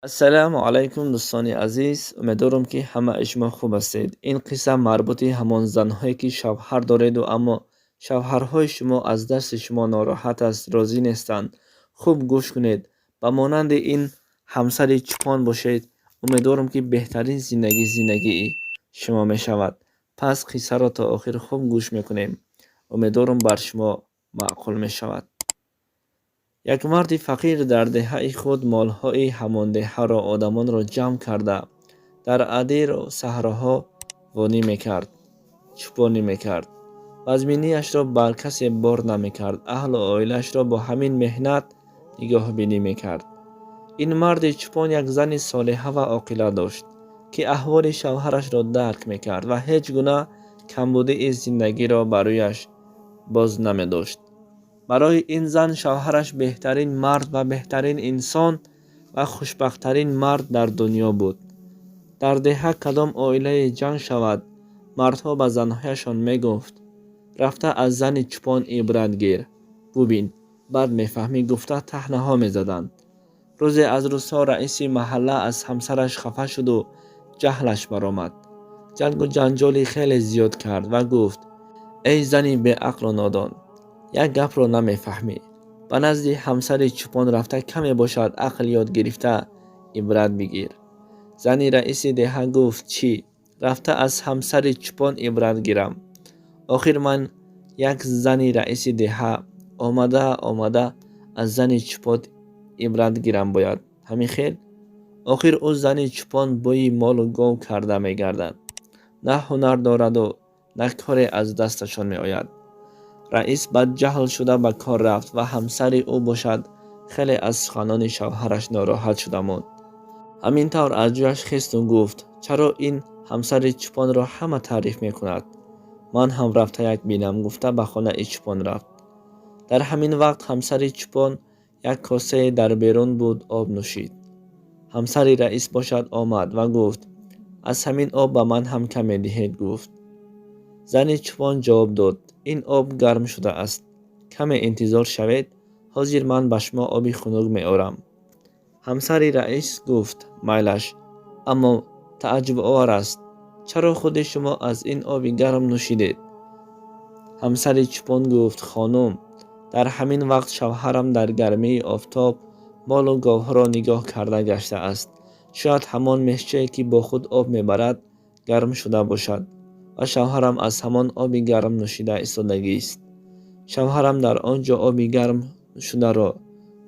Ассалому алайкум, дӯстони азиз. Умедворам, ки ҳамаи шумо хуб ҳастед. Ин қисса марбути ҳамон занҳое, ки шавҳар дореду, аммо шавҳарҳои шумо аз дасти шумо нороҳат аст, розӣ нестанд. Хуб гӯш кунед, ба монанди ин ҳамсари чӯпон бошед. Умедворам, ки беҳтарин зиндагӣ зиндагии шумо мешавад. Пас қиссаро то охир хуб гӯш мекунем. Умедворам, бар шумо маъқул мешавад. Як марди фақир дар деҳаи худ молҳои ҳамон деҳаро, одамонро ҷамъ карда, дар адиру саҳроҳо вонӣ мекард, чӯпонӣ мекард. Вазминияшро бар касе бор намекард. Аҳлу оилаашро бо ҳамин меҳнат нигоҳбинӣ мекард. Ин марди чӯпон як зани солиҳа ва оқила дошт, ки аҳволи шавҳарашро дарк мекард ва ҳеҷ гуна камбудии зиндагиро ба рӯяш боз намедошт. Барои ин зан шавҳараш беҳтарин мард ва беҳтарин инсон ва хушбахттарин мард дар дунё буд. Дар деҳа кадом оилае ҷанг шавад, мардҳо ба занҳояшон мегуфт: «Рафта аз зани чӯпон ибрат гир, бубин, баъд мефаҳмӣ», гуфта таънаҳо мезаданд. Рӯзе аз рӯзҳо раиси маҳалла аз ҳамсараш хафа шуду ҷаҳлаш баромад. Ҷангу ҷанҷоли хеле зиёд кард ва гуфт: «Эй зани беақлу нодон, як гапро намефаҳмӣ. Ба назди ҳамсари чӯпон рафта, каме бошад ақл ёд гирифта, ибрат бигир». Зани раиси деҳа гуфт: «Чӣ рафта аз ҳамсари чӯпон ибрат гирам? Охир ман як зани раиси деҳа омада омада аз зани чӯпон ибрат гирам бояд, ҳамин хел? Охир ӯ зани чӯпон бӯи молу гов карда мегардад, на ҳунар дораду на коре аз дасташон меояд». Раис бадҷаҳл шуда ба кор рафт ва ҳамсари ӯ бошад, хеле аз суханони шавҳараш нороҳат шуда монд. Ҳамин тавр аз ҷояш хесту гуфт: «Чаро ин ҳамсари чӯпонро ҳама таъриф мекунад? Ман ҳам рафта як бинам», гуфта ба хонаи чӯпон рафт. Дар ҳамин вақт ҳамсари чӯпон як косае дар берун буд, об нӯшид. Ҳамсари раис бошад омад ва гуфт: «Аз ҳамин об ба ман ҳам каме диҳед», гуфт. Зани чӯпон ҷавоб дод: «Ин об гарм шудааст, каме интизор шавед, ҳозир ман ба шумо оби хунук меорам». Ҳамсари раис гуфт: «Майлаш, аммо тааҷҷубовар аст, чаро худи шумо аз ин оби гарм нӯшидед?» Ҳамсари чӯпон гуфт: «Хонум, дар ҳамин вақт шавҳарам дар гармии офтоб молу говҳоро нигоҳ карда гаштааст. Шояд ҳамон мешчае, ки бо худ об мебарад, гарм шуда бошад ва шавҳарам аз ҳамон оби гарм нӯшида истодагист. Шавҳарам дар он ҷо оби гарм шударо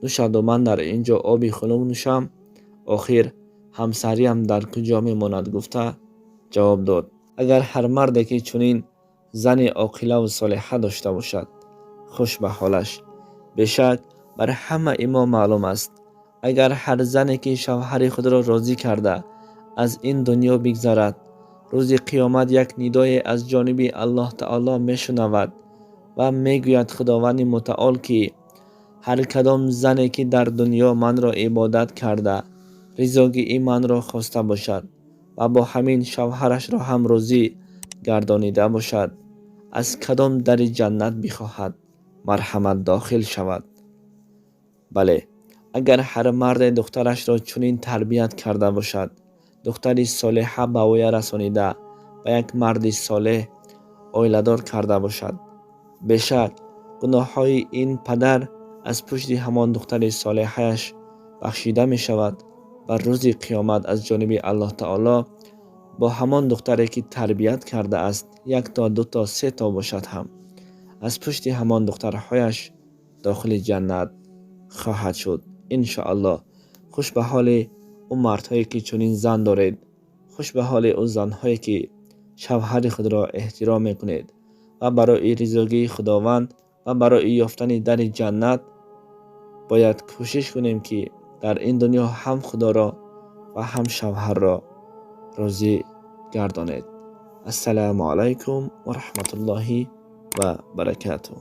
нӯшаду ман дар ин ҷо оби хунук нӯшам, охир ҳамсариям дар куҷо мемонад?» гуфта ҷавоб дод. Агар ҳар марде, ки чунин зани оқилаву солиҳа дошта бошад, хуш ба ҳолаш. Бешак, бар ҳамаи мо маълум аст, агар ҳар зане, ки шавҳари худро розӣ карда аз ин дунё бигзарад, рӯзи қиёмат як нидое аз ҷониби Аллоҳ таоло мешунавад ва мегӯяд Худованди мутаол, ки ҳар кадом зане, ки дар дунё манро ибодат карда, ризогии манро хоста бошад ва бо ҳамин шавҳарашро ҳам розӣ гардонида бошад, аз кадом дари ҷаннат бихоҳад, марҳамат, дохил шавад. Бале, агар ҳар марде духтарашро чунин тарбият карда бошад, духтари солиҳа ба воя расонида, ба як марди солеҳ оиладор карда бошад, бешак, гуноҳҳои ин падар аз пушти ҳамон духтари солиҳааш бахшида мешавад ва рӯзи қиёмат аз ҷониби Аллоҳ таоло бо ҳамон духтаре, ки тарбият кардааст, якто, дуто, сето бошад ҳам, аз пушти ҳамон духтарҳояш дохили ҷаннат хоҳад шуд, иншоаллоҳ. Хуш ба ҳоли ӯ мардҳое, ки чунин зан доред. Хуш ба ҳоли ӯ занҳое, ки шавҳари худро эҳтиром мекунед ва барои ризогии Худованд ва барои ёфтани дари ҷаннат бояд кӯшиш кунем, ки дар ин дунё ҳам Худоро ва ҳам шавҳарро розӣ гардонед. Ассалому алайкум ва раҳматуллоҳи ва баракатуҳ.